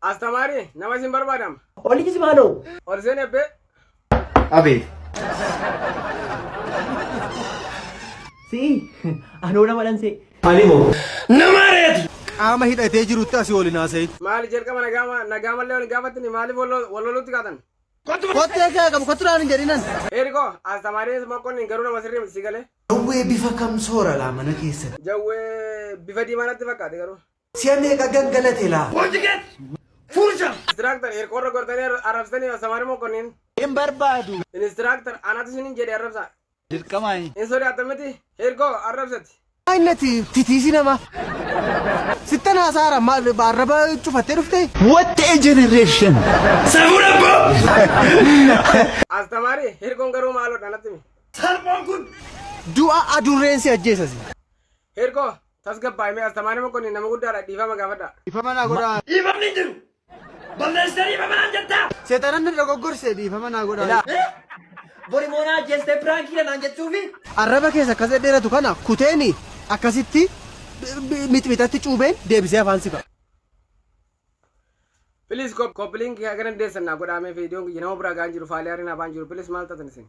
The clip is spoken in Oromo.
Astamaarii nama isin barbaadama. Olichis maaloo? Ol seen ebbee. Abeet. Si'i anoo nama dhansee. Ani moo? Qaama hidhatee jirutti asii ol hin haasa'in. Maali jalqaba nagaama nagaa mallee wal gaafattini maaliif wal lolutti kaatan? Kottee kee qabu kottu naan hin jedhinan. Eerikoo astamaarii mokkonni garuu nama sirrii miti si galee. Jawwee bifa kam soora laa mana keessatti? Jawwee bifa diimaa natti fakkaate garuu. Si'a meeqa gangalate laa? Instructor eerkoorra gortanii arrabsitanii astamaarii mokkonniin. Hin barbaadu. Instructor anatu isiniin jedhe arrabsa. Dirqama. Hin sodaattan miti eerkoo arrabsati. Innati titiisi nama. Sittan haasaara maal arraba cufattee dhufte? What a generation! Astamaarii hirkoon garuu maaloodha natti himi. Du'a adurreen si ajjeesasi. Hirkoo tasgabbaa'imee astamaarii mokkonniin nama guddaadha dhiifama gaafadha. Dhiifama naa godhaa. Dhiifamni hin jiru. Balleessitee dhiifama naan jettaa? Seexanaan na dogoggorse dhiifama naa godhaa. Bori moonaa ajjeestee piraankiidha naan jechuufi. Arraba keessa akkas dhedheeratu kana kuteeni akkasitti mixmixatti cuubeen deebisee afaan si ka'a. Please copy link akka dandeessan naa godhaamee viidiyoon kiyya nama biraa gahaan jiru faaliyaariin afaan jiru please maal taatan isin.